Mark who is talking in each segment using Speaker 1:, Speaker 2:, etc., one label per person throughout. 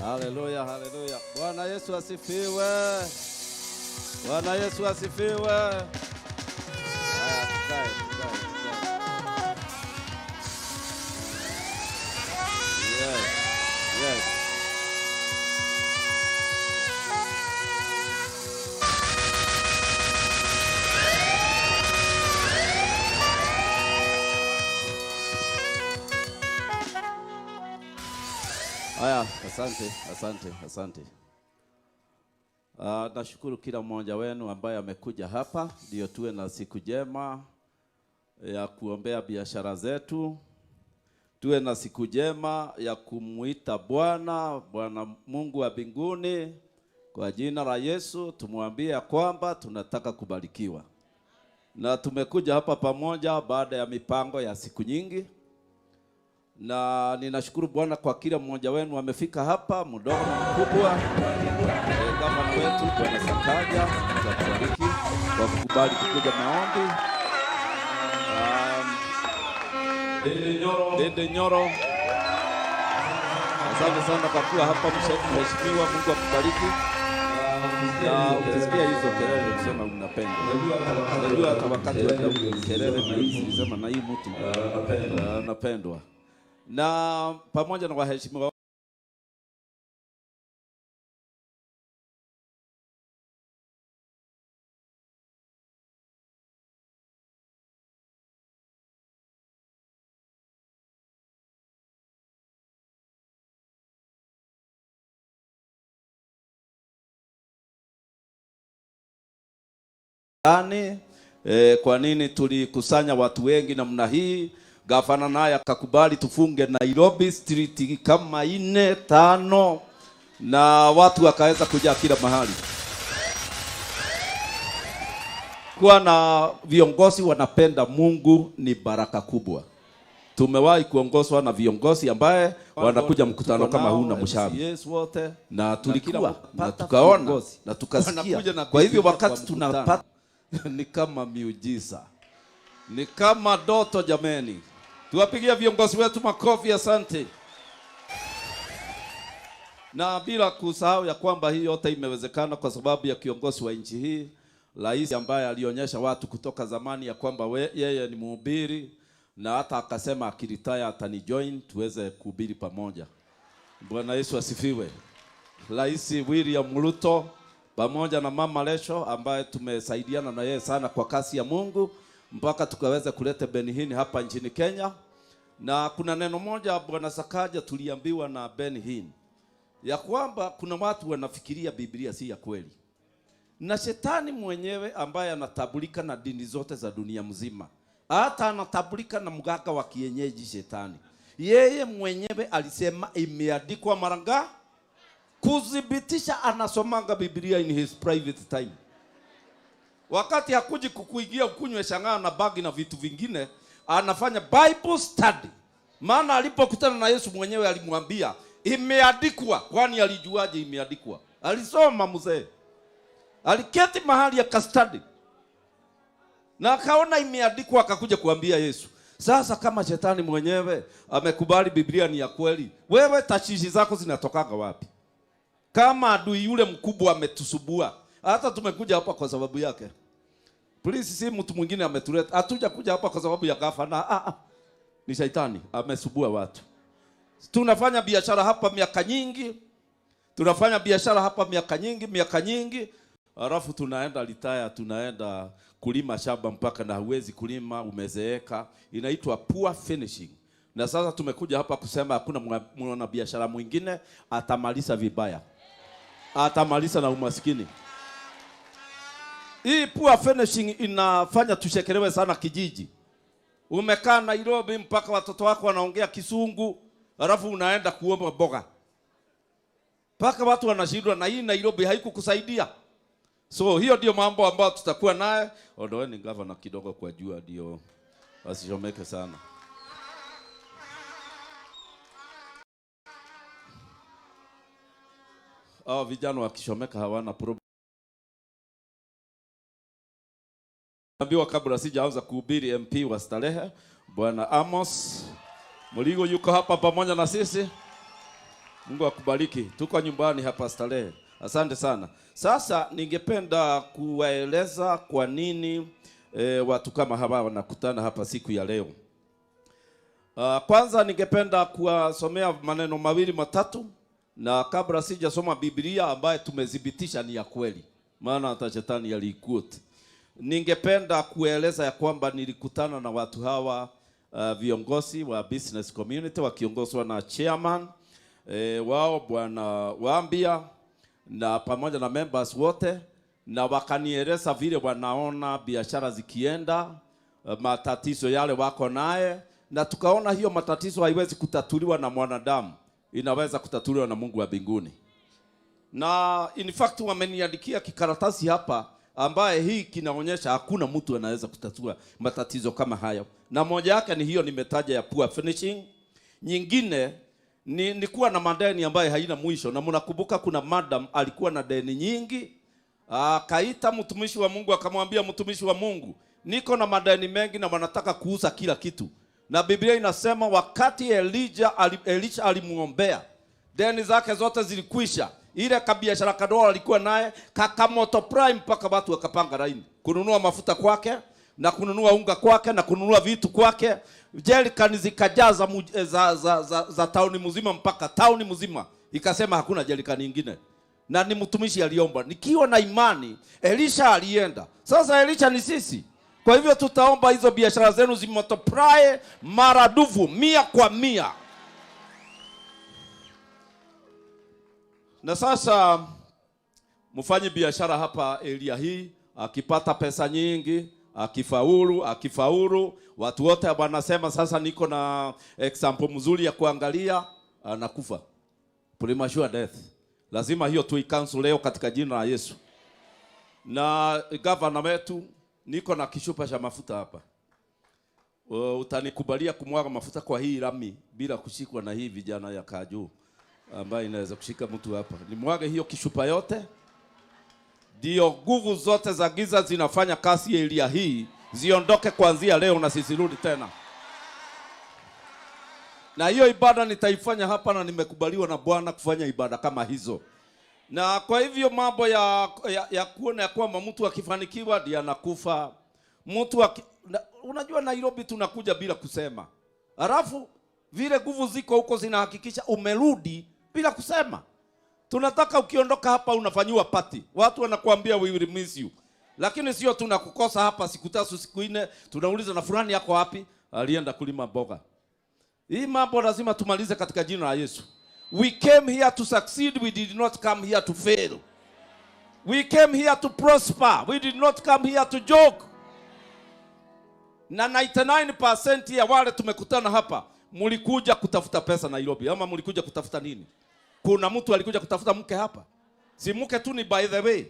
Speaker 1: Haleluya, haleluya. Bwana Yesu asifiwe. Bwana Yesu asifiwe. Haya, tukae, tukae, tukae. Yes, yes. Haya, asante, asante, asante. Nashukuru kila mmoja wenu ambaye amekuja hapa ndio tuwe na siku njema ya kuombea biashara zetu. Tuwe na siku njema ya kumuita Bwana, Bwana Mungu wa mbinguni kwa jina la Yesu, tumwambie ya kwamba tunataka kubarikiwa. Na tumekuja hapa pamoja baada ya mipango ya siku nyingi. Na ninashukuru Bwana kwa kila mmoja wenu amefika hapa, mdogo na mkubwa. Gavana wetu Bwana Sakaja, tutakubariki kwa kukubali kukuja maombi. Ndindi Nyoro, asante sana kwa kuwa hapa mheshimiwa, Mungu akubariki. Na ukisikia hizo kelele usema unapenda. Unajua hata wakati wa Daudi kelele na hizi nilisema na hii mtu anapendwa. Na pamoja na waheshimiwa kwa nini tulikusanya watu wengi namna hii? Gavana naye akakubali tufunge Nairobi street kama 4, 5 na watu wakaweza kuja kila mahali. Kuwa na viongozi wanapenda Mungu ni baraka kubwa. Tumewahi kuongozwa na viongozi ambaye wanakuja mkutano kama huu na mshabi.
Speaker 2: Yes, wote.
Speaker 1: Na tulikuwa na tukaona na tukasikia. Kwa hivyo wakati tunapata ni kama miujiza, ni kama doto jameni. Tuwapigie viongozi wetu makofi, asante. Na bila kusahau ya kwamba hii yote imewezekana kwa sababu ya kiongozi wa nchi hii, rais ambaye alionyesha watu kutoka zamani ya kwamba yeye ni mhubiri, na hata akasema akiritaya atanijoin tuweze kuhubiri pamoja. Bwana Yesu asifiwe. Rais William Ruto pamoja na Mama Lesho ambaye tumesaidiana na yeye sana kwa kasi ya Mungu mpaka tukaweza kuleta Benny Hinn hapa nchini Kenya. Na kuna neno moja Bwana Sakaja tuliambiwa na Benny Hinn ya kwamba kuna watu wanafikiria Biblia si ya kweli. Na shetani mwenyewe ambaye anatabulika na dini zote za dunia mzima, hata anatabulika na mganga wa kienyeji shetani, yeye mwenyewe alisema imeandikwa mara ngapi? Kudhibitisha anasomanga Biblia in his private time. Wakati hakuji kukuingia ukunywe shang'aa na bagi na vitu vingine, anafanya Bible study. Maana alipokutana na Yesu mwenyewe alimwambia imeandikwa. Kwani alijuaje imeandikwa? Alisoma mzee. Aliketi mahali akastudy. Na akaona imeandikwa akakuja kuambia Yesu. Sasa kama shetani mwenyewe amekubali Biblia ni ya kweli, wewe tashishi zako zinatokaga wapi? Kama adui yule mkubwa ametusubua, hata tumekuja hapa kwa sababu yake. Please, si mtu mwingine ametuleta. Hatuja kuja hapa kwa sababu ya gavana. Ni shetani amesubua watu. Tunafanya biashara hapa miaka nyingi. Tunafanya biashara hapa miaka nyingi, miaka nyingi. Alafu tunaenda retire, tunaenda kulima shamba mpaka na huwezi kulima, umezeeka. Inaitwa poor finishing. Na sasa tumekuja hapa kusema hakuna mwanabiashara mwingine atamaliza vibaya. Atamaliza na umaskini. Hii poor finishing inafanya tushekelewe sana kijiji. Umekaa Nairobi mpaka watoto wako wanaongea Kisungu, alafu unaenda kuomba mboga. Mpaka watu wanashindwa na hii Nairobi haikukusaidia. So hiyo ndio mambo ambayo tutakuwa naye. Ondoeni gavana kidogo kwa jua ndio wasichomeke sana. Hao vijana wakishomeka hawana problem. Ambiwa kabla sijaanza kuhubiri MP wa Starehe, Bwana Amos Muligo yuko hapa pamoja na sisi. Mungu akubariki. Tuko nyumbani hapa Starehe. Asante sana. Sasa ningependa kuwaeleza kwa nini watu kama hawa wanakutana hapa siku ya leo. Kwanza ningependa kuwasomea maneno mawili matatu, na kabla sijasoma Biblia ambaye tumethibitisha ni ya kweli, maana hata shetani aliquote. Ningependa kueleza ya kwamba nilikutana na watu hawa, viongozi wa business community wakiongozwa na chairman wao Bwana Wambia na pamoja na members wote, na wakanieleza vile wanaona biashara zikienda, matatizo yale wako naye, na tukaona hiyo matatizo haiwezi kutatuliwa na mwanadamu, inaweza kutatuliwa na Mungu wa mbinguni. Na in fact wameniandikia kikaratasi hapa ambaye hii kinaonyesha hakuna mtu anaweza kutatua matatizo kama hayo, na moja yake ni hiyo nimetaja ya poor finishing. Nyingine ni kuwa na madeni ambayo haina mwisho, na mnakumbuka kuna madam alikuwa na deni nyingi, akaita mtumishi wa Mungu akamwambia, mtumishi wa Mungu, niko na madeni mengi na wanataka kuuza kila kitu. Na Biblia inasema wakati Elisha alimuombea, deni zake zote zilikwisha. Ile kabiashara kadogo alikuwa naye kakamultiply mpaka watu wakapanga laini kununua mafuta kwake na kununua unga kwake na kununua vitu kwake. Jerikani zikajaza za tauni mzima mpaka tauni mzima ikasema hakuna jerikani nyingine. Na ni mtumishi aliomba, nikiwa na imani Elisha alienda. Sasa Elisha ni sisi. Kwa hivyo tutaomba hizo biashara zenu zimultiply maradufu 100 kwa 100. Na sasa mfanye biashara hapa area hii akipata pesa nyingi, akifaulu, akifaulu, watu wote wanasema sasa niko na example mzuri ya kuangalia, anakufa. Premature death. Lazima hiyo tuicancel leo katika jina la Yesu. Na gavana wetu, niko na kishupa cha mafuta hapa. Utanikubalia kumwaga mafuta kwa hii lami bila kushikwa na hii vijana ya kaju ambayo inaweza kushika mtu hapa. Nimwage hiyo kishupa yote. Ndio nguvu zote za giza zinafanya kazi ya area hii ziondoke kuanzia leo na sisirudi tena. Na hiyo ibada nitaifanya hapa na nimekubaliwa na Bwana kufanya ibada kama hizo. Na kwa hivyo mambo ya kuona ya kwamba mtu akifanikiwa ndiye anakufa. Unajua Nairobi tunakuja bila kusema. Halafu vile nguvu ziko huko zinahakikisha umerudi bila kusema. Tunataka ukiondoka hapa unafanyiwa party. Watu wanakuambia we will miss you. Lakini sio tunakukosa hapa siku 3 siku 4, tunauliza na fulani yako wapi? Alienda kulima mboga. Hii mambo lazima tumalize katika jina la Yesu. We came here to succeed, we did not come here to fail. We came here to prosper, we did not come here to joke. Na 99% ya wale tumekutana hapa, mlikuja kutafuta pesa Nairobi ama mlikuja kutafuta nini? Kuna mtu alikuja kutafuta mke hapa? Si mke tu ni by the way.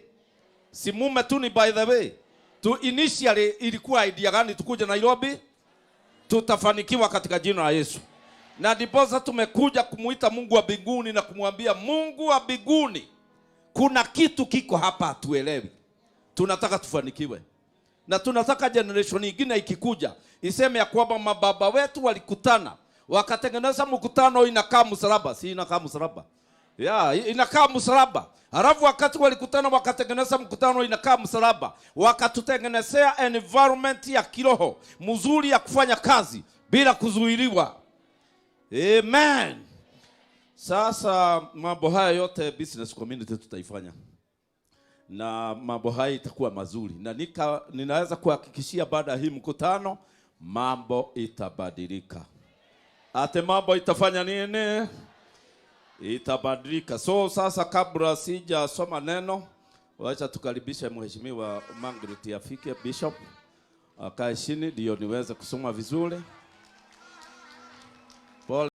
Speaker 1: Si mume tu ni by the way. Tu initially ilikuwa idea gani tukuja Nairobi? Tutafanikiwa katika jina la Yesu. Na ndiposa tumekuja kumuita Mungu wa mbinguni na kumwambia Mungu wa mbinguni, kuna kitu kiko hapa hatuelewi. Tunataka tufanikiwe. Na tunataka generation nyingine ikikuja iseme ya kwamba mababa wetu walikutana wakatengeneza mkutano inakaa msalaba, si inakaa msalaba? Ya, inakaa msalaba. Halafu wakati walikutana wakatengeneza mkutano inakaa msalaba, wakatutengenezea environment ya kiroho mzuri ya kufanya kazi bila kuzuiliwa. Amen. Sasa mambo haya yote business community tutaifanya, na mambo haya itakuwa mazuri, na ninaweza kuhakikishia baada ya hii mkutano mambo itabadilika. Ate mambo itafanya nini? Itabadilika. So sasa kabla sijasoma neno, wacha tukaribishe Mheshimiwa Margaret afike, Bishop akae chini ndio niweze kusoma vizuri. Pole.